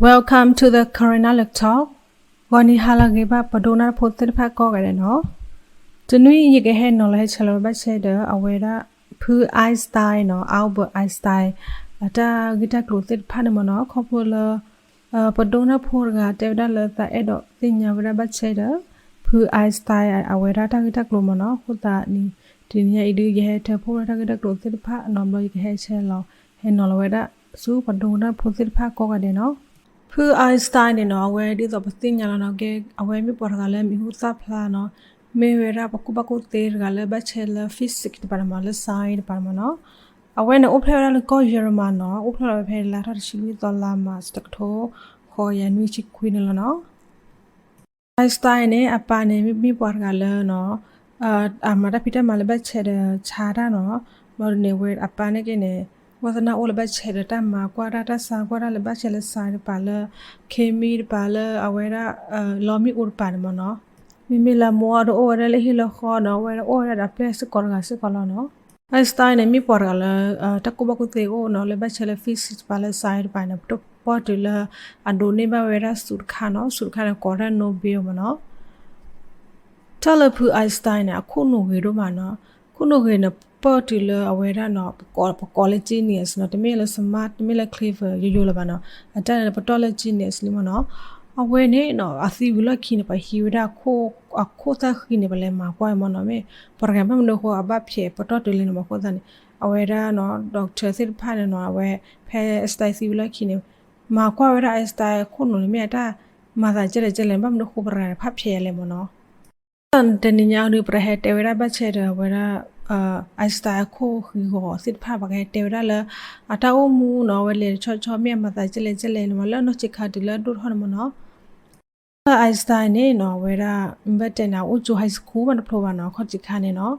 Welcome to the Karina Talk. ဂီၤနံၤဟါလၢအဂ့ၤဘၣ် ပဒိကနၣ်တၢ်ဖိသ့ၣ်တဖၣ်ကိးဂၤဒဲးနီၤ. တနွံအံၤယကဟဲနီၤလီၤဟဲဆဲးလီၤဝဲဘၣ်ဆဲဒီး အဝဲဒၣ် ဖု Einstein နီၤ, Albert Einstein အတၢ်ဂ့ၢ်တၢ်ကျိၤသ့ၣ်တဖၣ်န့ၣ်မ့ၢ်နီၤ, ခီဖျိလၢ ပဒိကနၣ်ဖိတဂၤတဲဝဲဒၣ်လၢသးအဲၣ်ဒိးသ့ၣ်ညါဝဲဒၣ်ဘၣ်ဆဲဒီး ဖု Einstein အဝဲဒၣ်တၢ်ဂ့ၢ်တၢ်ကျိၤမ့ၢ်နီၤ. အဃိသတးန့ၣ် တနံၤညါအံၤဒုး ယဟဲထၢဖှိၣ်ဝဲဒၣ်တၢ်ဂ့ၢ်တၢ်ကျိၤသ့ၣ်တဖၣ်နီၤ, ဘျီယကဟဲဆဲးလီၤ ဟဲနီၤလီၤဝဲဒၣ် ဆူပဒိကနၣ်ဖိသ့ၣ်တဖၣ်ကိးဂၤဒဲးနီၤ. ဖု Einstein န့ၣ်နီၤ, အဝဲဒ်သိးပသ့ၣ်ညါလီၤနီၤ, ကဲ အဝဲမ့ၢ်ပှၤတဂၤလၢမံၤဟူသၣ်ဖျါနီၤ, မ့ၢ်ဝဲဒၣ်ပကူၣ်ဘၣ်ကူၣ်သ့တဂၤလၢဘၣ်ဆဲလၢ physics တပၤန့ၣ်မ့ၢ်, လၢ science တပၤန့ၣ်မ့ၢ်နီၤ. အဝဲန့ၣ်အိၣ်ဖျဲၣ်ဝဲဒၣ်လၢကီၢ်ယီၤမနၤနီၤ, အိၣ်ဖျဲၣ်လီၤဝဲဖဲလါထီၣ်တဆံလွံၢ်သီ လါမၢ်ၡး တကထိ ဃိးကယၤနွံဆံခွံန့ၣ်လီၤနီၤ. Einstein န့ၣ် အပၢ်န့ၣ် မ့ၢ်ပှၤတဂၤလၢနီၤ, အမၤတၢ်ဖံးတၢ်မၤလၢဘၣ်ဆဲဒီးဆါတၢ်နီၤ, ဘျီဒုးန့ၣ် ဝဲအပၢ်န့ၣ်က့န့ၣ် ဝံသနၢ်အိၣ်လၢဘၣ်ဆဲဒီးတၢ်မၤကွၢ်တၢ် တၢ်ဆါကွၢ်တၢ်လၢဘၣ်ဆဲလၢ science တပၤလၢ chemistry တပၤလၢအဝဲဒၣ် လီမ့ၣ်အူတပၤန့ၣ်မ့ၢ်နီၤ. မ့မ့ၢ်လၢအမိၢ်အီၤဒီးအိၣ်ဝဲဒၣ်လၢဟံၣ်လၢဃီနီၤ, အဝဲဒၣ်အိၣ်ဝဲဒၣ်ဒီးအပျဲၢ်စ့ၢ်ကီးတဂၤစ့ၢ်ကီးလီၤနီၤ. Einstein န့ၣ် မ့ၢ်ပှၤတဂၤလၢ တၢ်ကူၣ်ဘၣ်ကူၣ်သ့အိၣ်နီၤ, လၢဘၣ်ဆဲလၢ physics တပၤလၢ science တပၤန့ၣ် ပီၣ်တုၤလၢအဒိးန့ၢ်ဘၣ်ဝဲဒၣ်ဆုးတခါနီၤ, ဆုးတခါန့ၣ် ကိးဝဲဒၣ် Nobel မ့ၢ်နီၤ. တၢ်လၢဖု Einstein န့ၣ် အခိၣ်နူာ်ဂ့ၤဒိၣ်မးနီၤ, အခိၣ်နူာ်ဂ့ၤန့ၣ် ပီၣ်တုၤလၢအဝဲဒၣ်နီၤ, ပကိးလၢ genius နီၤ, တမ့ၢ်လၢ smart တမ့ၢ်လၢ clever ယိယိလၢၤဘၣ်နီၤ, အတၢ်န့ၣ်ပတီၢ်လၢ genius လံမ့ၢ်နီၤ. အဝဲန့ၣ်နီၤ အသံဝံၤလီၢ်ခံန့ၣ် ပှၤဟံးဝဲဒၣ် အခိၣ်သၣ်ဃံန့ၣ် ပလဲၤမၤကွၢ်မ့ၢ်နီၤ, မ့ၢ်ပှၤတဂၤဘၣ်မနုၤအဃိ အဘၣ်ဖျဲးပတီၢ်တုၤလဲၣ်န့ၣ်မ့ၢ်အဃိသတးန့ၣ်, အဝဲဒၣ်နီၤ doctor သ့ၣ်တဖၣ်န့ၣ်နီၤ, အဝဲဖဲ Einstein သံဝံၤလီၢ်ခံန့ၣ် မၤကွၢ်ဝဲဒၣ် Einstein အခိၣ်နူာ်န့ၣ် မ့ၢ်အတၢ်မၤသးကဲလဲၣ်ကဲလဲၣ်န့ၣ် ဘၣ်မနုၤအဃိပှၤတဂၤန့ၣ် ဖးဖျဲးလဲၣ်မ့ၢ်နီၤ. တနံၤညါအံၤဒုး ပတဟဲတဲဝဲဒၣ်ဘၣ်ဆဲဒီးအဝဲဒၣ် Einstein အခိၣ်ဃံဂီၤသ့ၣ်တဖၣ်, ပကဟဲတဲဝဲဒၣ်လၢ အတၢ်အိၣ်မူနီၤ, အဝဲလဲၤတဆီဆီ မ့ၢ်အမၤသးကဲလဲၣ်ကဲလဲၣ်န့ၣ်မ့ၢ်, လၢနီၢ်ဆံးခါတုၤလၢအဒိၣ်ထီၣ်န့ၣ်မ့ၢ်နီၤ. လၢ Einstein န့ၣ်နီၤ, အဝဲဒၣ် ဘၣ်တဲန့ၣ် အအိၣ်ကၠိ high school မးတဖျိဘၣ်နီၤ, ခီၣ်ဆံးခါန့ၣ်နီၤ,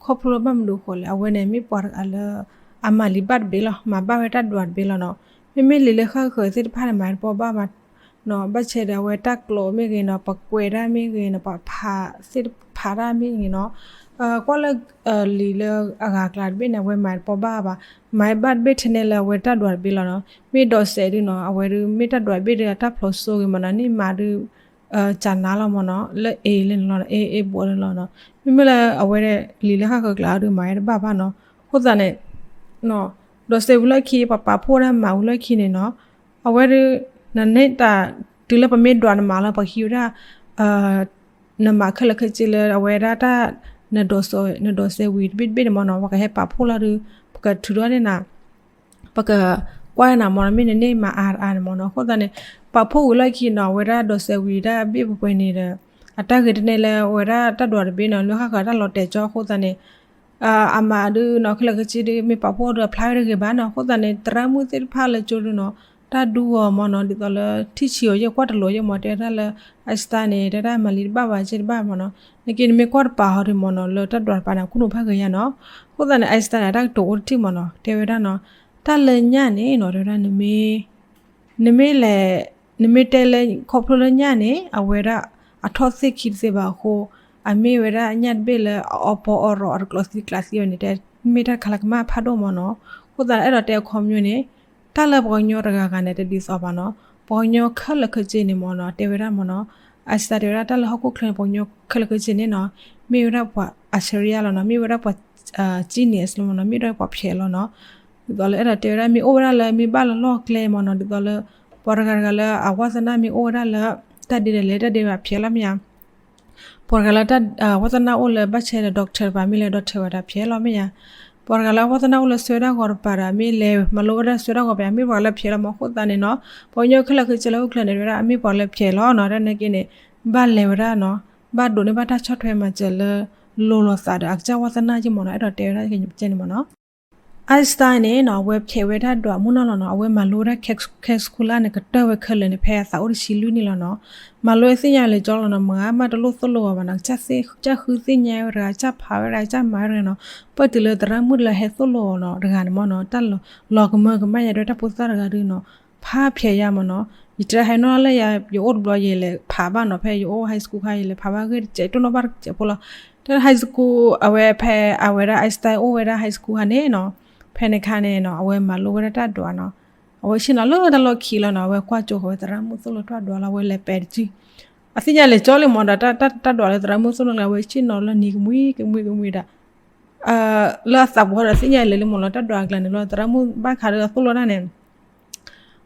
ခီဖျိလၢဘၣ်မနုၤအဃိလဲၣ်, အဝဲန့ၣ်မ့ၢ်ပှၤတဂၤလၢ အမၤလံာ်ဘၣ်တဘ့ၣ်လီၤ, မၤဘၣ်ဝဲတၢ်ဒွးတဘ့ၣ်လီၤနီၤ. မ့မ့ၢ်လံာ်လၢဃၣ်ဃၢၤသ့ၣ်တဖၣ်န့ၣ် မၤတပီၢ်ဘၣ်ဘၣ် နီၤ, ဘၣ်ဆဲဒီးအဝဲတၢ်ကျိာ်မ့ၢ်ဂ့ၤနီၤ, ပကွဲးတၢ်မ့ၢ်ဂ့ၤနီၤ, ပှၤဖးသ့ၣ်တဖးတၢ်မ့ၢ်ဂ့ၤနီၤ, ကွၢ်လၢ လံာ်လၢအဂၤအကျါတဘ့ၣ်န့ၣ် အဝဲမၤတပီၢ်ဘၣ်ဘၣ်, မၤဘၣ်တဘ့ၣ်ထဲန့ၣ်လၢအဝဲတၢ်ဒွးတဘ့ၣ်လီၤနီၤ. မ့ၢ်ဒိးစဲးဒုနီၤ, အဝဲဒုးမ့ၢ်တၢ်ဒွးတဘ့ၣ်ဒီးအတၢ်ဖျိးစိဂ့ၤမ့ၢ်နီၤ, န့ၢ်မၤဒုး ကနါလီၤမ့ၢ်နီၤ, လၢ A လၢန့ၣ်လီၤ, A A ဘိးန့ၣ်လီၤနီၤ. မ့မ့ၢ်လၢအဝဲလံာ်လၢဃၣ်ဃၢၤကျါဒုး မၤဝဲတဘၣ်ဘၣ်နီၤ. အဃိသတးန့ၣ် ဒိးစဲးဝံၤလီၢ်ခံ ပှၤပာ်ဖှိၣ်ဝဲဒၣ်မၤဝံၤလီၢ်ခံန့ၣ်နီၤ, အဝဲဒုး နန့ၢ်တၢ် တုၤလၢပမ့ၢ်ဒွးနမၤလီၤ ပှၤဟံးဝဲဒၣ် နမၤခဲလၢာ်ခဲဆ့လၢအဝဲဒၣ်တၢ် နဒိးစဲးဝံၤတဘ့ၣ်တဘ့ၣ်န့ၣ်မ့ၢ်နီၤ, ပှၤကဟဲပာ်ဖှိၣ်လီၤဒုး ပကထုးထီၣ်န့ၢ်နၤ, ပကကွၢ်နၤမ့ၢ်နီၤ, မ့ၢ်နန့ၢ်မၤအါတအါန့ၣ်မ့ၢ်နီၤ. အဃိသတးန့ၣ် ပာ်ဖှိၣ်ဝံၤလီၢ်ခံနီၤ, အဝဲဒၣ်ဒိးစဲးဝံၤတၢ်ဘ့ၣ်ပှဲၤပှဲၤန့ၣ်ဒီး အတၢ်ဂ့ၤတန့ၢ်လၢအဝဲဒၣ်တၢ်ဒွးတဘ့ၣ်နီၤ, လၢဃၣ်ဃၢၤတၢ်လီၤတဲာ်ကၠီအဃိသတးန့ၣ် အမၤဒုးနီၤ, ခဲလၢာ်ခဲဆ့ဒုး မ့ၢ်ပာ်ဖှိၣ်ဒုး အဖျါဝဲတဂ့ၤဘၣ်နီၤ. အဃိသတးန့ၣ် သရၣ်မုၣ်သ့ၣ်တဖၣ်လၢကၠိဒုနီၤ, တၢ်ဒူဂီၤမ့ၢ်နီၤ, ဒ်သိးလၢထံၣ်ဆံးအီၤယဲၢ်ကွၢ်တလိာ်ယဲၢ်မ့ၢ် တဲဝဲဒၣ်လၢ Einstein န့ၣ် တဲဒၣ်မၤလံတဘၣ်ဘၣ်က့တဘၣ်မ့ၢ်နီၤ. နာ်က့ နမ့ၢ်ကွၢ်တပၤဟီဒုးမ့ၢ်နီၤ, လၢတၢ်ဒွးတပၤန့ၣ် အခိၣ်နူာ်ဖးဂ့ၤညါနီၤ. အဃိသတးန့ၣ် Einstein န့ၣ် အတၢ်ကတိၤအိၣ်တထံၣ်မ့ၢ်နီၤ, တဲဝဲဒၣ်နီၤ, တၢ်လၢညၣ်န့ၣ်နီၤ, တဲဝဲဒၣ် နမ့ၢ် နမ့ၢ်လဲၤ နမ့ၢ်တဲလၢ ခီဖျိလၢညၣ်န့ၣ် အဝဲဒၣ်အထီၣ်သ့ၣ်ခံတသ့ဘၣ်အဃိ, အမ့ၢ်ဝဲဒၣ်ညၣ်တဘ့ၣ်လၢအအီပီအီရီး အတကျိးသံကျးသံဘၣ်န့ၣ် တဲမ့ၢ်တၢ်တခါလၢကမၣ်ဖးဒိၣ်မ့ၢ်နီၤ. အဃိသတး အဲၣ်ဒိးတဲအခီပညီန့ၣ် တၢ်လၢပှၤကညီတဂၤဂၤန့ၣ် တဒ်သိးဘၣ်နီၤ. ပှၤကညီခဲလၢာ်ခဲဆ့န့ၣ်မ့ၢ်နီၤ တဲဝဲဒၣ်မ့ၢ်နီၤ, Einstein တဲဝဲဒၣ် တၢ်လၢဟီၣ်ခိၣ်ချၢန့ၣ် ပှၤကညီခဲလၢာ်ခဲဆ့န့ၣ်နီၤ မ့ၢ်ဝဲဒၣ်ပှၤ အၣ်စရံယါလီၤနီၤ, မ့ၢ်ဝဲဒၣ်ပှၤ genius လီၤမ့ၢ်နီၤ, မ့ၢ်ဝဲဒၣ်ပှၤဖျဲးလီၤနီၤ. ဒ်သိးလၢအဲၣ်ဒိးတဲဝဲဒၣ် မ့ၢ်အိၣ်ဝဲဒၣ်လၢ မ့ၢ်ဘၣ်လၢလီၢ်ကျဲမ့ၢ်နီၤ, ဒ်သိးလၢ ပှၤတဂၤတဂၤလၢအဝါသနၢ်မ့ၢ်အိၣ်ဝဲဒၣ်လၢ တၢ်ဒ်လဲၣ်လဲၣ် တၢ်ဒ်ဘၣ်ဖျဲးလီၤမ့ၢ်ဧါ. ပှၤတဂၤလၢတၢ် ဝါသနၢ်အိၣ်လၢဘၣ်ဆဲဒီး doctor တပၤမ့ၢ်လၢ doctor ဝဲဒၣ်ဖျဲးလီၤမ့ၢ်ဧါ. ပှၤတဂၤလၢအဝါသနၢ်အိၣ်လၢစွဲဒၣ်ဂီၤတပၤဒီး မ့ၢ်လဲၤမၤလိဝဲဒၣ်စွဲဒၣ်ဂီၤပၤ မ့ၢ်ပှၤလၢဖျဲးလီၤမ့ၢ်. အဃိသတးန့ၣ်နီၤ ပှၤကညီခဲလၢာ်ခဲဆ့လၢဟီၣ်ခိၣ်ချၢန့ၣ် တဲဝဲဒၣ် မ့ၢ်ပှၤလၢဖျဲးလီၤနီၤ. တၢ်နာ်က့န့ၣ် ဘၣ်လဲၤဝဲဒၣ်နီၤ, ဘၣ်ဒိးန့ၢ်ဘၣ်တၢ်ဆီၣ်ထွဲမၤစၢၤလၢ လိၤလိာ်သးဒီးအကစၢ်ဝါသနၢ်က့မ့ၢ်နီၤ. အဲၣ်ဒိးတဲဝဲဒၣ်ကဲန့ၣ်မ့ၢ်နီၤ. Einstein န့ၣ်နီၤ အဝဲဖျဲးဝဲတၢ်ဒွးမုၢ်နီၢ်လီၤနီၤ. အဝဲမၤလိဝဲဒၣ် calculus န့ၣ် ကတၢၢ်ဝဲခဲလၢာ်န့ၣ် ဖဲအသးအိၣ်တဆံလွံၢ်နံၣ်လီၤနီၤ. မၤလိဝဲသ့ၣ်ညါလၢကၠီလီၤနီၤ, မၤမးတလိၣ်သိၣ်လိအီၤဘၣ်နီၤ. ကစၢ်ဃုသ့ၣ်ညါဝဲတဂၤ, ကစၢ်ဖးဝဲတဂၤ, ကစၢ်မၤဝဲတဂၤနီၤ. ပၢၢ်တုၤလၢသရၣ်မုၣ်တဂၤဟဲသိၣ်လိအီၤနီၤ, တဂၤန့ၣ်မ့ၢ်နီၤ, တၢ်လီၤကမၢကမၣ်ယၤဒွဲတၢ်ဖိသၣ်တဂၤဒုနီၤ, ဖးဖျဲးယါမ့ၢ်နီၤ. ယတဲဟဲနီၣ်လၢယၤ ယအိၣ်တဘျီယလဲၤဖးဘၣ်နီၤ, ဖဲယအိၣ် high school ခါ ယလဲၤဖးဘၣ်ဂ့ၢ်တစဲး တိၢ်နီၣ်ဘၣ်တစဲးဖိလီၤ. တၢ် high school အဝဲဖဲအဝဲဒၣ် Einstein အိၣ်ဝဲဒၣ် high school ခါန့ၣ်နီၤ, ဖဲန့ၣ်ခါန့ၣ်နီၤ အဝဲမၤလိဝဲဒၣ်တၢ်ဒွးနီၤ. အဝဲဆ့ၣ်နီၤလၢတၢ်လီၢ်ခံလီၤနီၤ, အဝဲကွၢ်ကၠိဃီဝဲသရၣ်မုၣ်သိၣ်လိတၢ်ဒွးလီၤ, အဝဲလဲၤပဲာ်တစု, အသ့ၣ်ညါလဲၤကၠီလံမၢ်ဒီး တၢ်ဒွးလၢသရၣ်မုၣ်သိၣ်လိလၢ အဝဲဆ့ၣ်နီၤလၢနံၤကမှံကမှံကမှံဒီး လၢအသးပူၤဒီးသ့ၣ်ညါလဲၤလံမၢ်လီၤ, တၢ်ဒွးအကျါန့ၣ်လီၤ, သရၣ်မုၣ်ဘၣ်ခးဒီးသိၣ်လိတၢ်န့ၣ်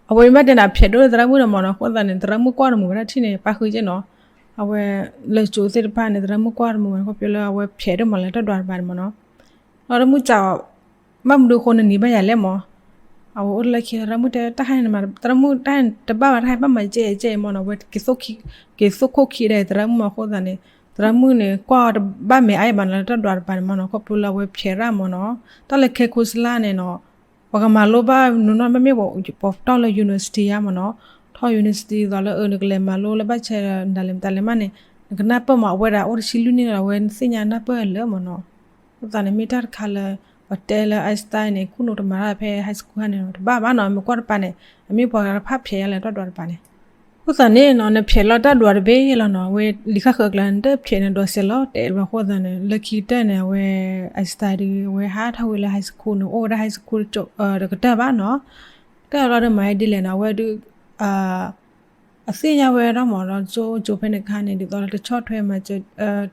အဝဲမ့ၢ်ဘၣ်တဲန့ၣ် အဖျဲးဒိၣ်လၢသရၣ်မုၣ်န့ၣ်မၢ်နီၤ, အဃိသတးန့ၣ် သရၣ်မုၣ်ကွၢ်တမုာ်ဝဲဒၣ်ထံၣ်န့ၣ် ပၣ်ဃုာ်က့နီၤ, အဝဲလၢကၠိသ့ၣ်တဖၣ်န့ၣ် သရၣ်မုၣ်ကွၢ်တမုာ်ဝဲ ခီဖျိလၢအဝဲဖျဲးဒိၣ်မးလၢတၢ်ဒွးတပၤန့ၣ်မၢ်နီၤ, ဒီးတမုၢ်စး ဘၣ်မနုၤအဃိနနံၤဘၣ်ယၤလဲၣ်မၢ်, အဝဲအိၣ်တလၢခံ သရၣ်မုၣ်တဲတၢ်ဟဲန့ၣ်မး သရၣ်မုၣ်တၢ်ဟဲတဘၣ်ဘၣ် တၢ်ဟဲဘၣ်မၤကဲကဲမၢ်နီၤ, အဝဲ က့ၤသိၣ်ခိၣ်ခံဒီးသရၣ်မုၣ်မၢ်အဃိသတးန့ၣ် သရၣ်မုၣ်န့ၣ် ကွၢ်တဘၣ်မဲာ်အါအံၤဘၣ်နီၤ လၢတၢ်ဒွးတပၤန့ၣ်မၢ်နီၤ, ခီဖျိလၢအဝဲဖျဲးရၣ်မၢ်နီၤ, တၢ်လၢခဲခိစလါန့ၣ်နီၤ ပှၤကမၤလိဘၣ်နီၢ်နီၢ် မ့မ့ၢ်ပှၤတီၢ်လၢ university ဧါမၢ်နီၤ, ထီၣ် university သိးလၢအၢ နကလဲၤမၤလိလၢဘၣ်ဆဲဒီး နဒၣ်လဲာ်မတၤလဲာ်မးန့ၣ် နကနၢ်ပၢၢ်မး အဝဲဒၣ်အိၣ်တဆံလွံၢ်နံၣ်လီၤ အဝဲသ့ၣ်ညါနၢ်ပၢၢ်လၢမၢ်နီၤ, အဃိသတးန့ၣ် မ့ၢ်တၢ်တခါလၢ ပှၤတဲလၢ Einstein န့ၣ် ခိၣ်နူာ်တမၤတၢ်ဖဲ high school ခါန့ၣ် တဘၣ်ဘၣ်နီၤ, မ့ၢ်ကွၢ်တပၤန့ၣ် အမ့ၢ်ပှၤတဖၣ်ဖျဲးယါလၢတၢ်ဒွးတပၤန့ၣ် အဃိသတးန့ၣ်နီၤ နဖျဲးလီၤတၢ်ဒွးတဘ့ၣ်လီၤနီၤ, အဝဲလံာ်ဃၣ်ဃၢၤအကျါ နတဖျဲးနဒိးစဲးလီၤတဲာ်ဘၣ်အဃိသတးန့ၣ် လၢခံကတၢၢ်န့ၣ် အဝဲ Einstein ဒုး အဝဲဟးထီၣ်ဝံၤလၢ high school န့ၣ် အိၣ်ဝဲဒၣ် high school တကတၢၢ်ဘၣ်နီၤ, တၢ်လီၤဒီးမၤဒ်လဲၣ်နီၤ အဝဲဒုး အသ့ၣ်ညါဝဲဒၣ်မၢ်နီၤ ကၠိကၠိဖဲန့ၣ်အခါန့ၣ် ဒ်သိးလၢတဆီၣ်ထွဲမၤစၢၤ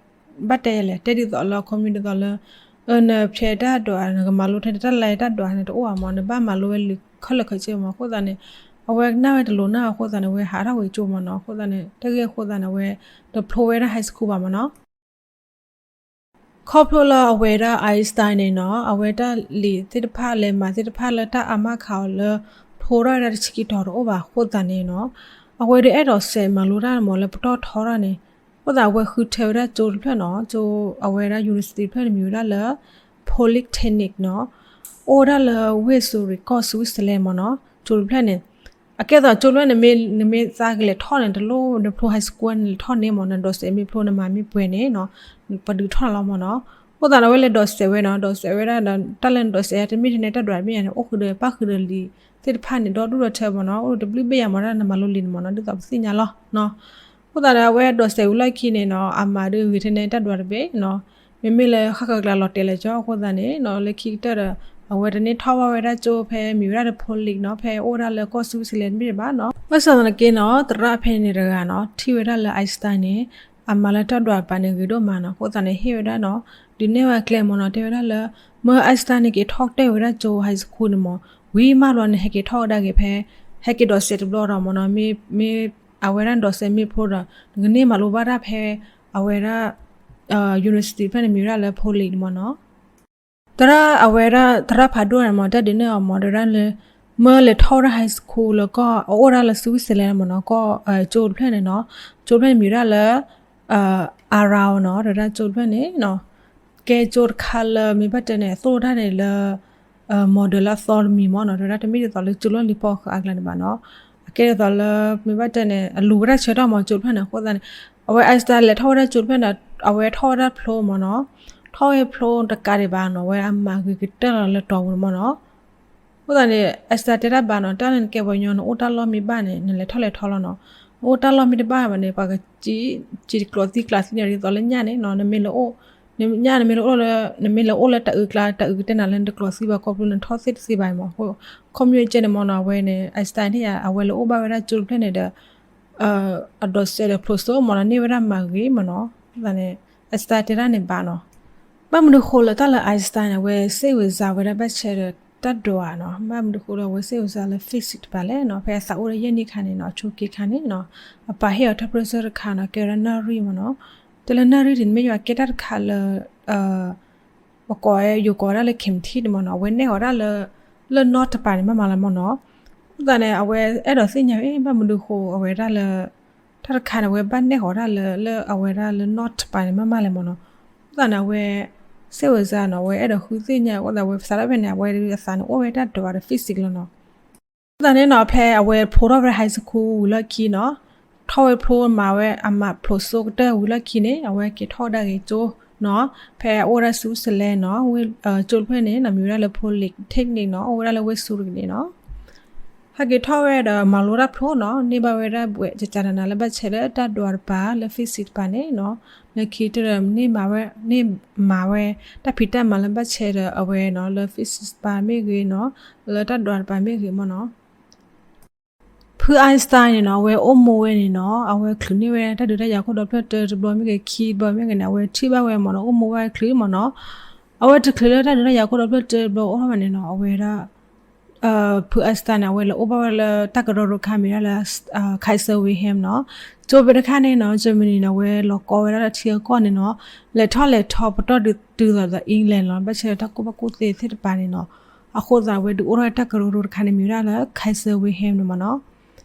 ဘၣ်တဲလဲၣ် တဲဒ်သိးလၢ ခီမ့ၢ်ဒ်သိးလၢ နဖျဲးတၢ်ဒွး နကမၤလိထဲတၢ်လၢတၢ်ဒွးန့ၣ်တအိၣ်ဘၣ်မၢ် နဘၣ်မၤလိဝဲလံာ်ခဲလၢာ်ခဲဆ့မၢ်, အဃိသတးန့ၣ် အဝဲကနၣ်ဝဲတလိၤနၢ်အဃိသတးန့ၣ် အဝဲဟးထီၣ်ဝံၤကၠိမၢ်နီၤ, အဃိသတးန့ၣ် တၢ်ဂ့ၢ်အဃိသတးန့ၣ် အဝဲတဖျိဝဲဒၣ် high school ဘၣ်မၢ်နီၤ ခီဖျိလၢအဝဲဒၣ် Einstein န့ၣ်နီၤ အဝဲတၢ်လံာ်သ့ၣ်တဖၣ်လဲၤမၤသ့ၣ်တဖၣ်လၢတၢ်အါမးခးအီၤလၢ ဖျိထီၣ်ဝဲဒၣ်တဆံခံတီၤတအိၣ်ဘၣ်အဃိသတးန့ၣ်နီၤ, အဝဲဒုးအဲၣ်ဒိးစဲးမၤလိတၢ်မၢ်လၢပတီၢ်ထီတၢ်န့ၣ်, အဃိသတးအဝဲဃုထၢဝဲဒၣ်ကၠိတဖျၢၣ်နီၤ, ကၠိအဝဲဒၣ် university တဖျၢၣ်န့ၣ်မံၤဝဲဒၣ်လၢ Polytechnic နီၤ, အိၣ်ဝဲဒၣ်လၢဝ့ၢ်စူရံးကီၢ် Switzerland မၢ်နီၤ, ကၠိတဖျၢၣ်န့ၣ် အကဲသိးကၠိတဖျၢၣ်န့ၣ် နမ့ၢ်သးကလဲၤထီၣ်န့ၣ် တလိၣ်နဖျိ high school န့ၣ်လဲၤထီၣ်န့ၣ်မၢ်နီၤ, နဒိးစဲးမ့ၢ်ဖျိနမၤမ့ၢ်ပှဲၤန့ၣ်နီၤ, ပဒုးထီၣ်လီၤမၢ်နီၤ, အဃိသတးန့ၣ် အဝဲလဲၤဒိးစဲးဝဲနီၤ, ဒိးစဲးဝဲဒၣ်ဒီး တၢ်လၢနဒိးစဲးတမ့ၢ်ထဲန့ၣ် တၢ်ဒွးတမ့ၢ်ယါန့ၣ် အိၣ်ဃုာ်ဒီးပၣ်ဃုာ်ဒီးလံာ်သ့ၣ်တဖၣ်န့ၣ် ဒီဒူၣ်ဒီထၢမၢ်နီၤ, အိၣ်ဒီးတဘျုးဘ့ၣ်ယါမၢ်နီၤ နမၤလိလံာ်န့ၣ်မၢ်နီၤ, ဒ်သိးပသ့ၣ်ညါလီၤနီၤ, အဃိသတးဒီး အဝဲဒိးစဲးဝံၤလီၢ်ခံန့ၣ်နီၤ အမၤဒုးဂ့ၤထဲန့ၣ် တၢ်ဒွးတဘ့ၣ်နီၤ, မ့မ့ၢ်လၢဃၣ်ဃၢၤကျါလီၤတဲာ်လၢာ်ကၠီအဃိသတးန့ၣ်နီၤ လၢခံကတၢၢ်ဒီး အဝဲတန့ၢ်ထီၣ်ဘၣ်ဝဲဒၣ်ကၠိဖဲမံၤဝဲဒၣ်ဒီး Polytechnic နီၤ ဖဲအိၣ်ဝဲဒၣ်လၢကီၢ် Switzerland တဘ့ၣ်ဘၣ်နီၤ, ဘၣ်ဆၣ်သနာ်က့နီၤ သရၣ်ဖဲန့ၣ်တဂၤနီၤ ထံၣ်ဝဲဒၣ်လၢ Einstein န့ၣ် အမၤလၢတၢ်ဒွးတပၤန့ၣ် ဂ့ၤဒိၣ်မးနီၤ, အဃိသတးန့ၣ် ဟ့ၣ်ဝဲဒၣ်နီၤ ဒုးနဲၣ်ဝဲကျဲမၢ်နီၤ, တဲဝဲဒၣ်လၢ မၢ Einstein န့ၣ် က့ၤထီၣ်တဲာ်ဝဲဒၣ်ကၠိ high school န့ၣ်မၢ်, ဝံၤမးဘျီန့ၣ် ဟဲက့ၤထီၣ်ဝဲဒၣ်ဂ့ၤဖဲ ဟဲက့ၤဒိးစဲးတဘျီဒီးမၢ်နီၤ, မ့ၢ် မ့ၢ် အဝဲဒၣ်ဒိးစဲးမ့ၢ်ဖျိဒီး နကန့ၢ်မၤလိဘၣ်တၢ်ဖဲ အဝဲဒၣ် university ဖဲန့ၣ်မံၤဝဲဒၣ်လၢ Polytechnic န့ၣ်မၢ်နီၤ, သရၣ်အဝဲဒၣ် သရၣ်ဖးဒိၣ်န့ၣ်မၢ် တၢ်ဒုးနဲၣ်အီၤမၢ် တဲဝဲဒၣ်လၢ မၢလဲၤထီၣ်ဝဲဒၣ် high school လၢကီၢ် အအိၣ်ဒၣ်လၢ Switzerland မၢ်နီၤ ကီၢ် ကၠိတဖျၢၣ်န့ၣ်နီၤ, ကၠိတဖျၢၣ်န့ၣ်မံၤဝဲဒၣ်လၢ Aarau နီၤ, တဲဝဲဒၣ်ကၠိတဖျၢၣ်န့ၣ်နီၤ, ကဲကၠိတခါလၢမ့ၢ်ဘၣ်တဲန့ၣ် အသိၣ်တၢ်န့ၣ်လၢ model လၢအသီတမံၤမၢ်နီၤ, တဲဝဲဒၣ်တမ့ၢ်ဒ်သိးလၢကၠိလီၢ်လံၤပီၣ်ဃာ်အကျါန့ၣ်ဘၣ်နီၤ, အကဲဒ်သိးလၢ မ့ၢ်ဘၣ်တဲန့ၣ် အလူၤဝဲဒၣ်ဆၢထၢၣ်မၢ် ကၠိတဖျၢၣ်န့ၣ် အဃိသတးန့ၣ် အဝဲ Einstein လဲၤထီၣ်ဝဲဒၣ်ကၠိတဖျၢၣ်န့ၣ် အဝဲထီၣ်ဝဲဒၣ်ဖျိမၢ်နီၤ, ထီၣ်ဝဲဖျိတကးဒံးဘၣ်နီၤ, အဝဲအမၤဂ့ၤကတၢၢ်လီၤလၢတီၤပူၤန့ၣ်မၢ်နီၤ, အဃိသတးန့ၣ် Einstein တဲတၢ်ဘၣ်နီၤ, တၢ်လၢနကဲပှၤကညီ နအိၣ်တၢ်လီၢ်မ့ၢ်ဘၣ်န့ၣ် နလဲၤထီၣ်လဲၤထီလီၤနီၤ, နအိၣ်တၢ်လီၢ်မ့ၢ်တဘၣ်ဘၣ်န့ၣ် ပှၤကစံး စံးကျိးသံကျးသံန့ၣ် ဒ်သိးလၢညၣ်န့ၣ်နီၤ, နမ့ၢ်လၢအိၣ် ညၣ်နမ့ၢ်လၢအိၣ်လၢ နမ့ၢ်လၢအိၣ်လၢတၢ်အုးကျါ တၢ်အုးကတဲနၤလၢနတကျိးသံဘၣ် ခီဖျိနထီၣ်သ့တသ့ဘၣ်မၢ်, အဃိ ခီဖျိကဲန့ၣ်မၢ်နီၤ, အဝဲန့ၣ် Einstein န့ၣ် အဝဲလဲၤအိၣ်ဘၣ်ဝဲဒၣ်ကၠိတဖျၢၣ်န့ၣ်ဒီး အဒိးစဲးဒီးဖျိးစိမၢ်နီၤ, န့ၢ်ဝဲဒၣ်မၤဂ့ၤမၢ်နီၤ, အဃိသတးန့ၣ် Einstein တဲတၢ်န့ၣ်ဘၣ်နီၤ, ဘၣ်မနုၤဃိလၢတၢ်လၢ Einstein န့ၣ် အဝဲစ့ၣ်ဝဲစါဝဲဒၣ်ဘၣ်ဆဲဒီးတၢ်ဒွးနီၤ, ဘၣ်မနုၤဃိလၢအဝဲစ့ၣ်ဝဲစါလၢ physics တပၤလဲၣ်နီၤ, ဖဲအသးအိၣ်လၢယဲၢ်နံၣ်ခါန့ၣ်နီၤ, အဆိက့ခါန့ၣ်နီၤ, အပၢ်ဟ့ၣ်အီၤတၢ်ပၢၢ်ဆၢတခါနီၤ, ကဲဝဲဒၣ်နၣ်ရံၣ်မၢ်နီၤ, တဲလၢနၣ်ရံၣ်ဒ်န့ၣ်မ့ၢ်ယွၤကဲတၢ်တခါလၢ ပကိး ယိၤကိးဝဲဒၣ်လၢ ခ့ၣ်မထံၣ်န့ၣ်မၢ်နီၤ, အဝဲနဲၣ်အီၤဒၣ်လၢ လၢနီၢ်တပၤန့ၣ် မးမးလၢမၢ်နီၤ, အဃိသတးန့ၣ် အဝဲအဲၣ်ဒိးသ့ၣ်ညါ ဘၣ်မနုၤဃိအဝဲဒၣ်လၢ တၢ်တခါန့ၣ် အဝဲဘၣ်နဲၣ်အီၤဒၣ်လၢ လၢအဝဲဒၣ်လၢနီၢ်တပၤန့ၣ် မးမးလဲၣ်မၢ်နီၤ, အဃိသတးန့ၣ် အဝဲ စ့ၣ်ဝဲစါနီၤ, အဝဲအဲၣ်ဒိးဃုသ့ၣ်ညါ အဃိသတး အဝဲသးဒၣ်ဖဲန့ၣ် အဝဲအသးန့ၣ်အိၣ်ဝဲတၢ်ဒွးဒီး physics လီၤနီၤ. အဃိသတးန့ၣ်နီၤ ဖဲအဝဲဖျိထီၣ်ဝဲ high school ဝံၤလီၢ်ခံနီၤ, ထီၣ်ဝဲဖျိမၤဝဲအမၤဖျိးစိကတၢၢ်ဝံၤလီၢ်ခံန့ၣ် အဝဲက့ၤထီၣ်ဝဲဒၣ်ဂ့ၤကၠိနီၤ, ဖဲအအိၣ်ဝဲဒၣ် Switzerland နီၤ, ကၠိတဖျၢၣ်န့ၣ်နီၤ မံၤဝဲဒၣ်လၢ Polytechnic နီၤ, အိၣ်ဝဲဒၣ်လၢဝ့ၢ်စူရံးန့ၣ်နီၤ. ဟဲက့ၤထီၣ်ဝဲဒီးမၤလိတၢ်ဖျိနီၤ, န့ၢ်ဘၣ်ဝဲဒၣ်ဘှဲး ကကနၤလၢဘၣ်ဆဲဒီးတၢ်ဒွးတပၤလၢ physics တပၤန့ၣ်နီၤ, လၢခံတၢၢ်ဒီးန့ၢ်မၤဝဲ န့ၢ်မၤဝဲ တၢ်ဖံးတၢ်မၤလၢဘၣ်ဆဲဒီးအဝဲနီၤ, လၢ physics တပၤမ့ၢ်ဂ့ၤနီၤ, လၢတၢ်ဒွးတပၤမ့ၢ်ဂ့ၤမၢ်နီၤ. ဖု Einstein န့ၣ်နီၤ အဝဲအိၣ်မူဝဲန့ၣ်နီၤ အဝဲချုးန့ၢ်ဝဲတၢ်ဒုးတၢ်ယၤခိၣ်ဒီဖျၢၣ်တၢတဘျီ မ့ၢ်ဂ့ၤ ခံဘျီ မ့ၢ်ဂ့ၤန့ၣ် အဝဲထံၣ်ဘၣ်ဝဲမ့ၢ်နီၤ အိၣ်မူဘၣ်ဝဲချုးမ့ၢ်နီၤ. အဝဲတချုးလၢတၢ်ဒုးတၢ်ယၤခိၣ်ဒီဖျၢၣ်တၢတဘျီအိၣ်ထီၣ်ဘၣ်န့ၣ်နီၤ အဝဲဒၣ် ဖု Einstein န့ၣ် အဝဲလဲၤအိၣ်ဘၣ်ဝဲလၢတၢ်ကရၢကရိတခါမ့ၢ်ဒၣ်လၢ Kaiser Wilhelm နီၤ. ကၠိဖဲတခါန့ၣ်နီၤ Germany န့ၣ် အဝဲလီၤကီဝဲဒၣ်လၢထံအကီၢ်န့ၣ်နီၤ လဲၤထီၣ်လဲၤထီပတီၢ်ဒုးတုၤသိးဒီး England လီၤ. ဘၣ်ဆၣ်ဒီးတၢ်ကူၣ်ဘၣ်ကူၣ်သ့သ့ၣ်တဖၣ်န့ၣ်နီၤ အဃိသတး အဝဲဒုးအိၣ်ထီၣ်တၢ်ကရၢကရိတခါန့ၣ်မ့ၢ်ဝဲဒၣ်လၢ Kaiser Wilhelm န့ၣ်မ့ၢ်နီၤ.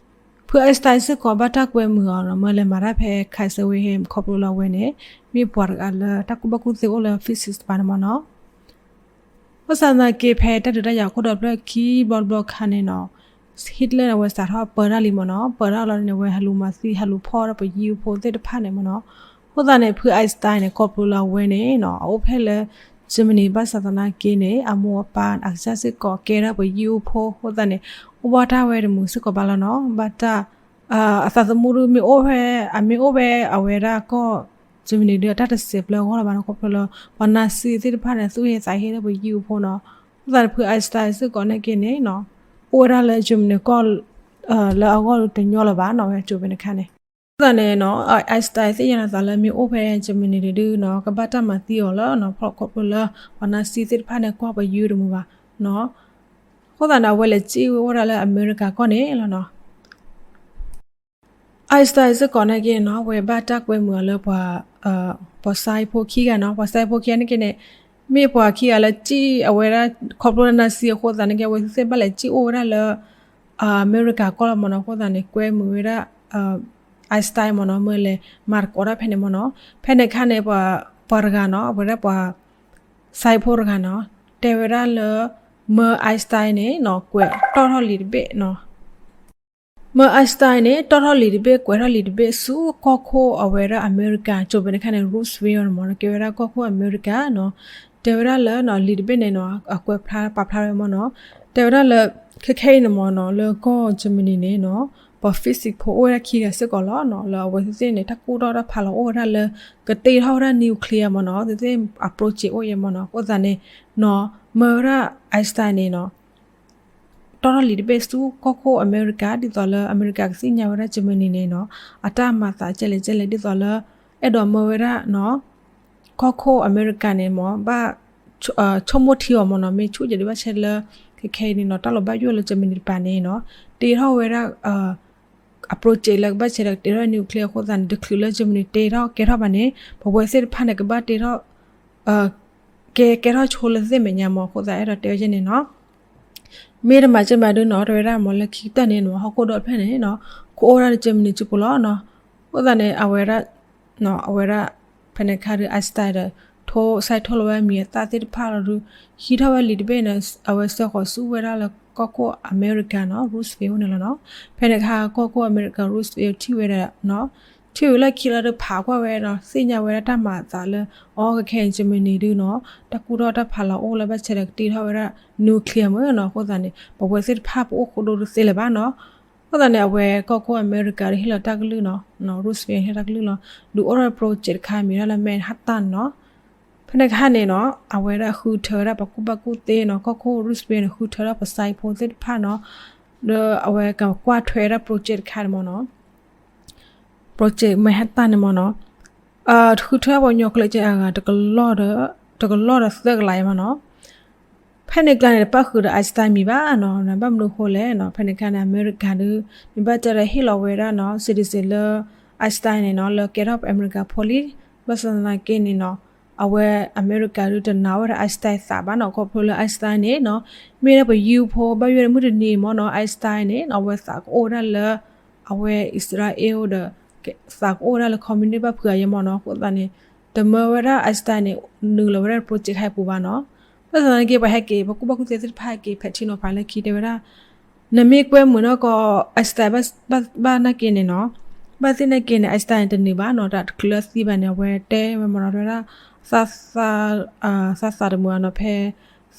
ဖု Einstein စ့ၢ်ကီးဘၣ်တၢ်ကွဲမုာ်အီၤနီၤ မၢလဲၤမၤတၢ်ဖဲ Kaiser Wilhelm ခီဖျိလၢအဝဲန့ၣ် မ့ၢ်ပှၤတဂၤလၢတၢ်ကူၣ်ဘၣ်ကူၣ်သ့အိၣ်လၢ physics တပၤန့ၣ်မ့ၢ်နီၤ. ဘၣ်ဆၣ်သနာ်က့ ဖဲတၢ်ဒုးတၢ်ယၤခိၣ်ဒီဖျၢၣ်ခံဘျီတဘျီအခါန့ၣ်နီၤ Hitler န့ၣ် အဝဲစးထီၣ်ပၢတၢ်လံမ့ၢ်နီၤ. ပၢတၢ်လီၤန့ၣ် အဝဲဟဲလူၤမၤသံ ဟဲလူၤဖီၣ်ဝဲဒၣ်ပှၤယံၤဖိသ့ၣ်တဖၣ်န့ၣ်မ့ၢ်နီၤ. အဃိသတးန့ၣ် ဖု Einstein န့ၣ် ခီဖျိလၢအဝဲန့ၣ်နီၤ အအိၣ်ဖဲလၢ Germany ဘၣ်ဆၣ်သနာ်က့န့ၣ် အမိၢ်အပၢ်အကစၢ်စ့ၢ်ကီးကဲထီၣ်ပှၤယံၤဖိ အဃိသတးန့ၣ် အိၣ်ဘၣ်တၢ်ဝဲတမုာ်စ့ၢ်ကီးဘၣ်လီၤနီၤ. ဘၣ်တၢ် အသးသမူဒုးမ့ၢ်အိၣ်ဖဲ အမ့ၢ်အိၣ်ဖဲအဝဲဒၣ်ကီၢ် Germany ဒုး အတၢ်တစဲးပျၢၤအဂီၢ်လၢၤဘၣ်နီၤ. ခီဖျိလၢ ပှၤနါစံသ့ၣ်တဖၣ်န့ၣ် သူၣ်ဟ့သးဟ့ဒီးပှၤယံၤဖိနီၤ. အဃိသတးန့ၣ် ဖု Einstein စ့ၢ်ကီးနာ်က့န့ၣ်နီၤ အိၣ်ဝဲဒၣ်လၢ Germany ကီၢ် လၢအဂီၢ်ဒုးတညီလၢၤဘၣ်နီၤ ဝဲကၠိဖဲတခါန့ၣ်. အဃိသတးန့ၣ်နီၤ Einstein သ့ၣ်ညါလီၤသးလၢမ့ၢ်အိၣ်ဖဲ Germany ဒုးနီၤ ကဘၣ်တၢ်မၤသံအီၤလၢနီၤ ခီဖျိလၢ ပှၤနါစံသ့ၣ်တဖၣ်န့ၣ် ကွၢ်ပှၤယံၤတမုာ်ဘၣ်နီၤ. အဃိသတးန့ၣ် အဝဲလဲၤစံၣ်ဝဲအိၣ်ဝဲဒၣ်လၢအမဲရကၤကီၢ်န့ၣ်လီၤနီၤ. Einstein စ့ၢ်ကီးနာ်က့နီၤ အဝဲဘၣ်တၢ်ကွဲမုာ်အီၤလၢပှၤ ပှၤ science ဖိခံဂၤနီၤ. ပှၤ science ဖိခံဂၤနာ်က့န့ၣ် မ့ၢ်ပှၤခံဂၤလၢစံၣ်အဝဲဒၣ် ခီဖျိလၢနါစံအဃိသတးနာ်က့ အဝဲသ့ၣ်ဘၣ်လဲၤစံၣ်အိၣ်ဝဲဒၣ်လၢ အမဲရကၤကီၢ်လီၤမ့ၢ်နီၤ. အဃိသတးန့ၣ် ကွဲမုာ်ဝဲဒၣ် Einstein မ့ၢ်နီၤ မၢလဲၤမၤသကိးတၢ်ဖဲန့ၣ်မ့ၢ်နီၤ. ဖဲန့ၣ်အခါန့ၣ် ပှၤတဂၤနီၤ အဝဲဒၣ်ပှၤ science ဖိတဂၤနီၤ တဲဝဲဒၣ်လၢ မၢ Einstein န့ၣ်နီၤ ကွဲးတီၣ်ထီၣ်လံာ်တဘ့ၣ်နီၤ. မၢ Einstein န့ၣ် တီၣ်ထီၣ်လံာ်တဘ့ၣ် ကွဲးထီၣ်လံာ်တဘ့ၣ်ဆူကီၢ်ခိၣ်အဝဲဒၣ်အမဲရကၤ ကၠိဖဲန့ၣ်အခါန့ၣ် Roosevelt မ့ၢ်နီၤ ကဲဝဲဒၣ်ကီၢ်ခိၣ်အမဲရကၤနီၤ. တဲဝဲဒၣ်လၢလံာ်တဘ့ၣ်န့ၣ်နီၤ အကွဲးဖျါပာ်ဖျါဝဲမ့ၢ်နီၤ. တဲဝဲဒၣ်လၢ ခဲခဲအံၤန့ၣ်မ့ၢ်နီၤ လၢကီၢ် Germany န့ၣ်နီၤ ပှၤ physics ဖိအိၣ်ဝဲဒၣ်ခံဂၤစ့ၢ်ကီးလီၤနီၤ. လၢအဝဲသ့ၣ်န့ၣ် တၢ်ကူၣ်ထီၣ်တၢ်ဖးလီၤအိၣ်ဝဲဒၣ်လၢ ကတ့ထီၣ်ဝဲဒၣ် nuclear မ့ၢ်နီၤ သ့ၣ်သ့ၣ်အ project အိၣ်ယဲမ့ၢ်နီၤ. အဃိသတးန့ၣ်နီၤ မၢဝဲဒၣ် Einstein န့ၣ်နီၤ တီၣ်ထီၣ်လံာ်တဘ့ၣ်ဆူကီၢ်ခိၣ်အမဲရကၤ ဒ်သိးလၢအမဲရကၤကသ့ၣ်ညါဝဲဒၣ် Germany န့ၣ်နီၤ အတၢ်မၤသးကဲလဲၣ်ကဲလဲၣ် ဒ်သိးလၢ အဲၣ်ဒိးမၢဝဲဒၣ်နီၤ ကီၢ်ခိၣ်အမဲရကၤန့ၣ်မ့ၢ် ဘၣ် ဆိကမိၣ်ထံအီၤမ့ၢ်နီၤ မ့ၢ်ဆူၣ်ကဲၤဒုးဘၣ်ဆဲးလၢ ခဲခဲအံၤန့ၣ်နီၤ တၢ်လီၤဘၣ်ယိၣ်လၢ Germany တပၤန့ၣ်နီၤ တ့ထီၣ်ဝဲဒၣ် အ project လၢကဘၣ်ဆဲးဒီးကတ့ထီၣ် nuclear အဃိသတးန့ၣ် တချုးလၢ Germany တ့ထီၣ်ကဲထီၣ်ဘၣ်န့ၣ် ပဝဲသ့ၣ်တဖၣ်န့ၣ် ကဘၣ်တ့ထီၣ် ကဲကဲထီၣ်ဆိလၢသ့ၣ်မဲာ်ညါမ့ၢ် အဃိသတးအဲၣ်ဒိးတဲဝဲန့ၣ်နီၤ မ့ၢ်တမၤကဲမၤဒုနီၤ တဲဝဲဒၣ်မ့ၢ်လၢခံကတၢၢ်န့ၣ်နီၤ ဟီၣ်ခိၣ်ဒီဖျၢၣ်န့ၣ်နီၤ ကအိၣ်ဝဲဒၣ်လၢ Germany စုပူၤလီၤနီၤ အဃိသတးန့ၣ် အဝဲဒၣ် အဝဲဒၣ် ဖဲန့ၣ်အခါဒီး Einstein ဒီး ထိၣ်စဲးထိၣ်လီၤဝဲအမံၤအသၣ်သ့ၣ်တဖၣ်လီၤဒုး ဟံးထီၣ်ဝဲလံာ်တဘ့ၣ်န့ၣ် အဝဲစၢဃီၤဆူဝဲဒၣ်လၢကီၢ်ခိၣ်အမဲရကၤနီၤ Roosevelt န့ၣ်လီၤနီၤ ဖဲန့ၣ်အခါကီၢ်ခိၣ်အမဲရကၤ Roosevelt ထံၣ်ဝဲဒၣ်နီၤ ထံၣ်ဝဲလၢခံလီၤဒုးဖးကွၢ်ဝဲနီၤ သ့ၣ်ညါဝဲဒၣ်တၢ်မၤအသးလၢ အီ ခဲခဲအံၤ Germany ဒုနီၤ တၢ်ကူၣ်ထီၣ်တၢ်ဖးလီၤအိၣ်လၢဘၣ်ဆဲးဒီးကတ့ထီၣ်ဝဲဒၣ် nuclear မ့ၢ်နီၤ အဃိသတးန့ၣ် ပဝဲသ့ၣ်တဖၣ်ပအိၣ်ခိၣ်ဒိၣ်တသ့လၢၤဘၣ်နီၤ အဃိသတးန့ၣ် အဝဲကီၢ်ခိၣ်အမဲရကၤဒီးဟ့ၣ်လီၤတၢ်ကလုၢ်နီၤ Roosevelt ဟ့ၣ်လီၤတၢ်ကလုၢ်လီၤ ဒုးအိၣ်ထီၣ် project တခါမ့ၢ်ဒၣ်လၢ Manhattan နီၤ ဖဲန့ၣ်အခါန့ၣ်နီၤ အဝဲဒၣ်ဃုထၢဝဲဒၣ်ပှၤကူၣ်ဘၣ်ကူၣ်သ့နီၤ ကီၢ်ခိၣ် Roosevelt န့ၣ် ဃုထၢဒၣ်ပှၤ science ဖိသ့ၣ်တဖၣ်နီၤ ဒီးအဝဲကကွၢ်ထွဲဝဲဒၣ် project တခါန့ၣ်မ့ၢ်နီၤ project Manhattan န့ၣ်မ့ၢ်နီၤ ဃုထၢပှၤကညီကျိာ်စ့အဂၤ တကလီၢ်ဒီးသၢကလးအံၤမ့ၢ်နီၤ ဖဲန့ၣ်ကျါန့ၣ် တပၣ်ဃုာ်ဒီး Einstein မံၤဘၣ်နီၤ ဘၣ်မနုၤအဃိလဲၣ်နီၤ ဖဲန့ၣ်အခါန့ၣ် အမဲရကၤဒုး မ့ၢ်ဘၣ်တဲဒီးဟ့ၣ်လီၤဝဲဒၣ်နီၤ citizen လၢ Einstein န့ၣ်နီၤ လၢကဲထီၣ်ပှၤအမဲရကၤဖိလံ ဘၣ်ဆၣ်သနာ်က့န့ၣ်နီၤ အဝဲအမဲရကၤဒုးတနာ်ဝဲဒၣ် Einstein သးဘၣ်နီၤ ခီဖျိလၢ Einstein န့ၣ်နီၤ မ့ၢ်ဒၣ်ပှၤယံၤဖိ ဘၣ်ယိၣ်ဒီးမုၢ်တနံၤမ့ၢ်နီၤ Einstein န့ၣ်နီၤ အဝဲသးကအိၣ်ဝဲဒၣ်လၢ အဝဲ Israel ဒီး သးကအိၣ်ဝဲဒၣ်လၢ communist ဘၣ်ဖုးအယဲမ့ၢ်နီၤ အဃိသတးန့ၣ် တမၢဝဲဒၣ် Einstein န့ၣ် နုာ်လီၤဝဲဒၣ် project ခါအံၤပူၤဘၣ်နီၤ ဘၣ်ဆၣ်သနာ်က့ ပှၤဟဲက့ၤ ပှၤကူၣ်ဘၣ်ကူၣ်သ့သ့ၣ်တဖၣ်ဟဲက့ၤ ဖဲးထံနီၤဖးလၢခံတဲဝဲဒၣ် နမ့ၢ်ကွဲမုာ်နီၢ်ကီၢ် Einstein ဘၣ်နာ်က့န့ၣ်နီၤ ဘၣ်သ့ၣ်နာ်က့န့ၣ် Einstein န့ၣ် တနုာ်ဘၣ်နီၤ တချုးလၢသံဘၣ်န့ၣ် အဝဲတဲဝဲမ့ၢ်နီၤ တဲဝဲဒၣ် သးသးတမုာ်နီၤ ဖဲ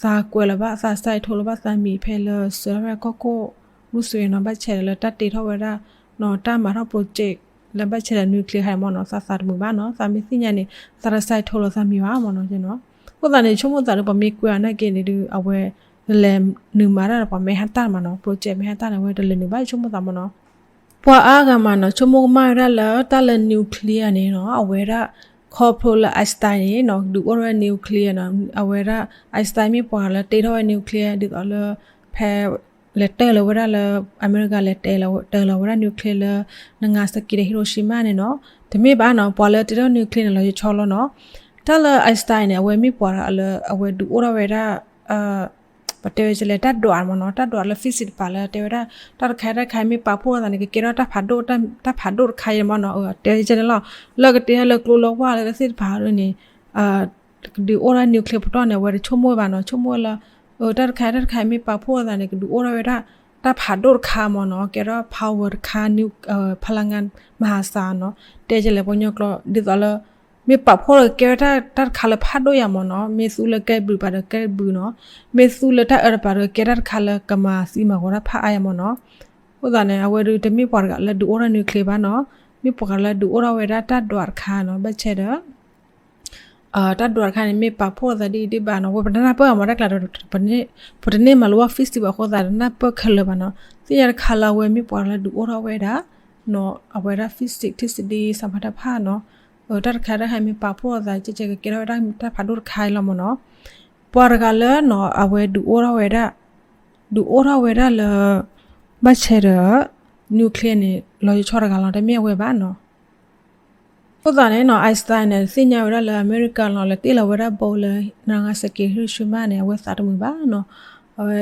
သးကွဲးလီၤဘၣ် သးစဲးထိၣ်လီၤဘၣ်သးမံၤဖဲလၢစၢၤထီၣ်ဝဲဒၣ်ကီၢ်ခိၣ် ရူၢ်စဝ့ၤနီၤ ဘၣ်ဆဲးဒီးလၢတၢ်တ့ထီၣ်ဝဲဒၣ်နီၤ တၢ်မၤထီၣ် project လၢဘၣ်ဆဲးဒီး nuclear ခါအံၤမ့ၢ်နီၤ သးသးတမုာ်ဘၣ်နီၤ သးမ့ၢ်သ့ၣ်ညါန့ၣ် သးတစဲးထိၣ်လီၤသးမံၤဘၣ်မ့ၢ်နီၤ အဃိသတးန့ၣ် ဆိကမိၣ်သးဒီး ပှၤမ့ၢ်ကွဲးအီၤနာ်က့န့ၣ်ဒုး အဝဲ တလဲၤနုာ်မၤတၢ်ဒီးပှၤ Manhattan မ့ၢ်နီၤ project Manhattan န့ၣ် အဝဲတလဲၤနုာ်ဘၣ် ဆိကမိၣ်သးမ့ၢ်နီၤ ပှၤအါဂၤမးနီၤ ဆိကမိၣ်ကမၣ်ဝဲဒၣ်လၢတၢ်လၢ nuclear န့ၣ်နီၤ အဝဲဒၣ် ခီဖျိလၢ Einstein န့ၣ်နီၤ ဒုးအိၣ်ထီၣ်ဝဲ nuclear နီၤ အဝဲဒၣ် Einstein မ့ၢ်ပှၤလၢတ့ထီၣ်ဝဲ nuclear ဒ်သိးလၢ ဖဲ လဲၤတၢၢ်လီၤဝဲဒၣ်လၢ အမဲရကၤလဲၤတၢၢ်လီၤဝဲဒၣ် nuclear လၢ Nagasaki ဒီး Hiroshima န့ၣ်နီၤ တမ့ၢ်ဘၣ်နီၤ ပှၤလၢတ့ထီၣ် nuclear န့ၣ် လီၤယဆီလီၤနီၤ တၢ်လၢ Einstein န့ၣ် အဝဲမ့ၢ်ပှၤလၢအဝဲဒုးအိၣ်ထီၣ်ဝဲဒၣ် ပတဲဝဲကလဲၣ် တၢ်ဒွးမ့ၢ်နီၤ တၢ်ဒွးလၢ physics တပၤလၢတဲဝဲဒၣ် တၢ်တခါတၢ်တခါ မ့ၢ်ပာ်ဖှိၣ်အသးန့ၣ် ကကဲထီၣ်တၢ်ဖးဒိၣ် တၢ်ဖးဒိၣ်တခါအံၤမ့ၢ်နီၤ တဲဝဲကလဲၣ်လီၤ လၢကတဲလၢကျိလၢဝၢ်လၢသ့ၣ်တဖၣ်န့ၣ် ကဒုးအိၣ်ထီၣ် nuclear ပတီၢ်န့ၣ် အဝဲတဆိကမိၣ်ဝဲဘၣ်နီၤ ဆိကမိၣ်ဝဲလၢ တၢ်တခါတၢ်တခါ မ့ၢ်ပာ်ဖှိၣ်အသးန့ၣ် ကဒုးအိၣ်ထီၣ်ဝဲဒၣ် တၢ်ဖးဒိၣ်တခါမ့ၢ်နီၤ ကဲထီၣ် power တခါ nuclear ဖလါငါ မဟါစၢ်နီၤ တဲကလဲၣ်ပှၤကညီကျိာ် ဒ်သိးလၢ မ့ၢ်ပာ်ဖှိၣ်ဒီးကကဲဝဲဒၣ်တၢ်တခါလၢဖးဒိၣ်ယၤမ့ၢ်နီၤ မ့ၢ်သူလၢကဲဘျုးပၤဒီးကဲဘျုးနီၤ မ့ၢ်သူလၢတၢ်အၢတပၤဒီးကဲတၢ်တခါလၢကမၤသံမၤဂီၤတၢ်ဖးအါယၤမ့ၢ်နီၤ အဃိသတးန့ၣ် အဝဲဒုးတမ့ၢ်ပှၤတဂၤလၢဒုးအိၣ်ထီၣ် nuclear ဘၣ်နီၤ မ့ၢ်ပှၤတဂၤလၢဒုးအိၣ်ထီၣ်ဝဲဒၣ်တၢ်ဒွးတခါနီၤ ဘၣ်ဆၣ်ဒီး တၢ်ဒွးတခါန့ၣ် မ့ၢ်ပာ်ဖှိၣ်အသးဒ်အံၤဒ်ဘၣ်နီၤ ပတနၢ်ပၢၢ်အမ့ၢ်တၢ်ကျါဒီး ပတန့ၢ်မၤလိဘၣ် physics ဘၣ်အဃိသတး တနၢ်ပၢၢ်ခဲလၢာ်ဘၣ်နီၤ သ့ၣ်ညါတခါလၢအဝဲမ့ၢ်ပှၤလၢဒုးအိၣ်ထီၣ်ဝဲဒၣ် အဝဲဒၣ် physics ထံၣ်စဒံ စးဖးတၢ်ဖးနီၤ တၢ်တခါတၢ်တခါမ့ၢ်ပာ်ဖှိၣ်အသး ကဲကဲကကဲထီၣ်ဝဲဒၣ်တၢ်ဖးဒိၣ်တခါအံၤလီၤမ့ၢ်နီၤ ပှၤတဂၤလၢနီၤ အဝဲဒုးအိၣ်ထီၣ်ဝဲဒၣ် ဒုးအိၣ်ထီၣ်ဝဲဒၣ်လၢ ဘၣ်ဆဲဒီး nuclear န့ၣ် လီၤယဆီတဂၤလီၤ တမ့ၢ်အဝဲဘၣ်နီၤ အဃိသတးန့ၣ်နီၤ Einstein န့ၣ် သ့ၣ်ညါဝဲဒၣ်လၢအမဲရကၤလီၤ လဲၤတ့ၢ်လီၤဝဲဒၣ် bomb လၢ Nagasaki Hiroshima န့ၣ် အဝဲသးတမုာ်ဘၣ်နီၤ အဝဲ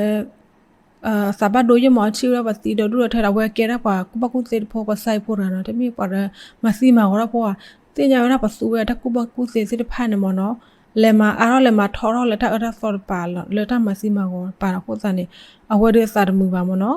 သးဘၣ်ဒိယိၣ်မး ထံၣ်ဝဲဒၣ်ပှၤသံဒီးဒိၣ်ဒီးထဲဒီး အဝဲကဲဒၣ်ပှၤကူၣ်ဘၣ်ကူၣ်သ့တဖိ ပှၤစၢ်အဖိတဂၤနီၤ တမ့ၢ်ပှၤဒီးမၤသံမၤဂီၤတၢ်ဖိဘၣ် သ့ၣ်ညါဝဲဒၣ်ပသူဝဲတၢ်ကူၣ်ဘၣ်ကူၣ်သ့သ့ၣ်တဖၣ်န့ၣ်မ့ၢ်နီၤ လဲၤမၤအါထီၣ်လဲၤမၤထီထီၣ်လၢတၢ်အၢတၢ်သီတပၤ လၢတၢ်မၤသံမၤဂီၤတပၤဒီး အဃိသတးန့ၣ် အဝဲဒုးသးတမုာ်ဘၣ်မ့ၢ်နီၤ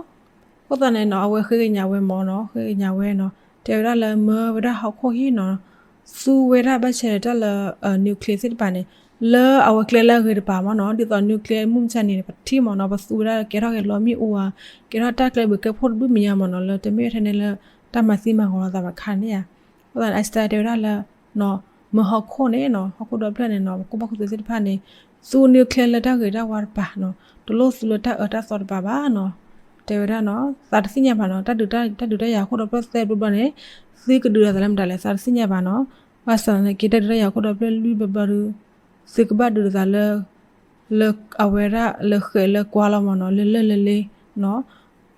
အဃိသတးန့ၣ်နီၤ အဝဲဃ့ကညးဝဲမ့ၢ်နီၤ ဃ့ကညးဝဲနီၤ တဲဝဲဒၣ်လၢမၢဝဲဒၣ်ဟီၣ်ခိၣ်ဟံၣ်နီၤ သူဝဲဒၣ်ဘၣ်ဆဲဒီးတၢ်လၢ nuclear သ့ၣ်တဖၣ်န့ၣ် လၢအဝဲကျဲလၢအဂ့ၤတပၤမ့ၢ်နီၤ ဒ်သိး nuclear မုၢ်မဆါန့ၣ် ပထံၣ်မ့ၢ်နီၤ ပသူဝဲဒၣ်ကဲထီၣ်က့ၤလီမ့ၣ်အူဧါ ကဲထီၣ်တၢ်ကျဲဘျုးကဲဖှိၣ်တဘျုးမံၤညါမ့ၢ်နီၤ လၢတမ့ၢ်ထဲန့ၣ်လၢ တၢ်မၤသံမၤဂီၤလိာ်သးဘၣ်ခါန့ၣ်ဧါ အဃိသတးန့ၣ် Einstein တဲဝဲဒၣ်လၢ မၢဟီၣ်ခိၣ်န့ၣ်နီၤ ဟီၣ်ခိၣ်ဒီဖျၢၣ်န့ၣ်နီၤ ပကူၣ်ဘၣ်ကူၣ်သ့သ့ၣ်တဖၣ်န့ၣ် သူ nuclear လၢတၢ်ဂ့ၤတၢ်ဝါတပၤနီၤ တလိၣ်သူလၢတၢ်အၢတၢ်သီတပၤဘၣ်နီၤ တဲဝဲဒၣ်နီၤ သးတသ့ၣ်ညါဘၣ်နီၤ တၢ်ဒုးတၢ်ယၤဟီၣ်ခိၣ်ဒီဖျၢၣ်သၢဘျီဘျီန့ၣ် သုကဒုးလိာ်သးလၢမတၤလဲၣ် သးတသ့ၣ်ညါဘၣ်နီၤ ဘၣ်ဆၣ်သနာ်က့ တၢ်ဒုးတၢ်ယၤဟီၣ်ခိၣ်ဒီဖျၢၣ်လွံၢ်ဘျီဘျီဒီး သုကဘၣ်ဒုးလိာ်သးလၢ လၢအဝဲဒၣ်လၢဃဲးလၢကွါလီၤမ့ၢ်နီၤ လၢလၢၢ်လၢလ့နီၤ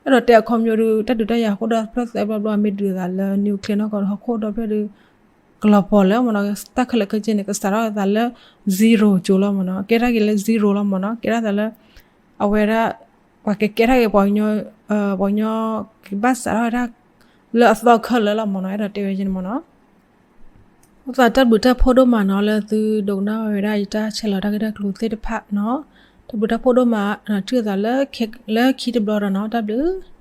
အဲၣ်ဒိးတဲအခီပညီဒုး တၢ်ဒုးတၢ်ယၤဟီၣ်ခိၣ်ဒီဖျၢၣ်သၢဘျီဘျီ မ့ၢ်ဒုးလိာ်သးလၢ nuclear နီၢ်ကီၢ်ဒီး ဟီၣ်ခိၣ်ဒီဖျၢၣ်ဒုး ကလီၤပှီၢ်လၢမ့ၢ်နီၤ တၢ်ခဲလၢာ်ခဲဆ့န့ၣ် ကစးထီၣ်သးလၢ zero ကၠိလီၤမ့ၢ်နီၤ ကဲထီၣ်က့ၤလၢ zero လီၤမ့ၢ်နီၤ ကဲထီၣ်သးလၢ အဝဲဒၣ် ပှၤကကဲထီၣ်က့ၤပှၤကညီ ပှၤကညီ ကဘၣ်စးထီၣ်ဝဲဒၣ် လၢအသီခဲလၢာ်လီၤမ့ၢ်နီၤ အဲၣ်ဒိးတဲဝဲဒ်န့ၣ်မ့ၢ်နီၤ အဃိသတး တၢ်ဘျုးတၢ်ဖှိၣ်ဒိၣ်မးနီၤ လၢသုဒိကနၣ်ဝဲဒၣ်ယတၢ်ဆဲးလီၤတၢ်ဂ့ၢ်တၢ်ကျိၤသ့ၣ်တဖၣ်နီၤ တၢ်ဘျုးတၢ်ဖှိၣ်ဒိၣ်မး ထံၣ်လိာ်သးလၢ လၢခံတဘျီဒီးနီၤ တၢ်ဘျုး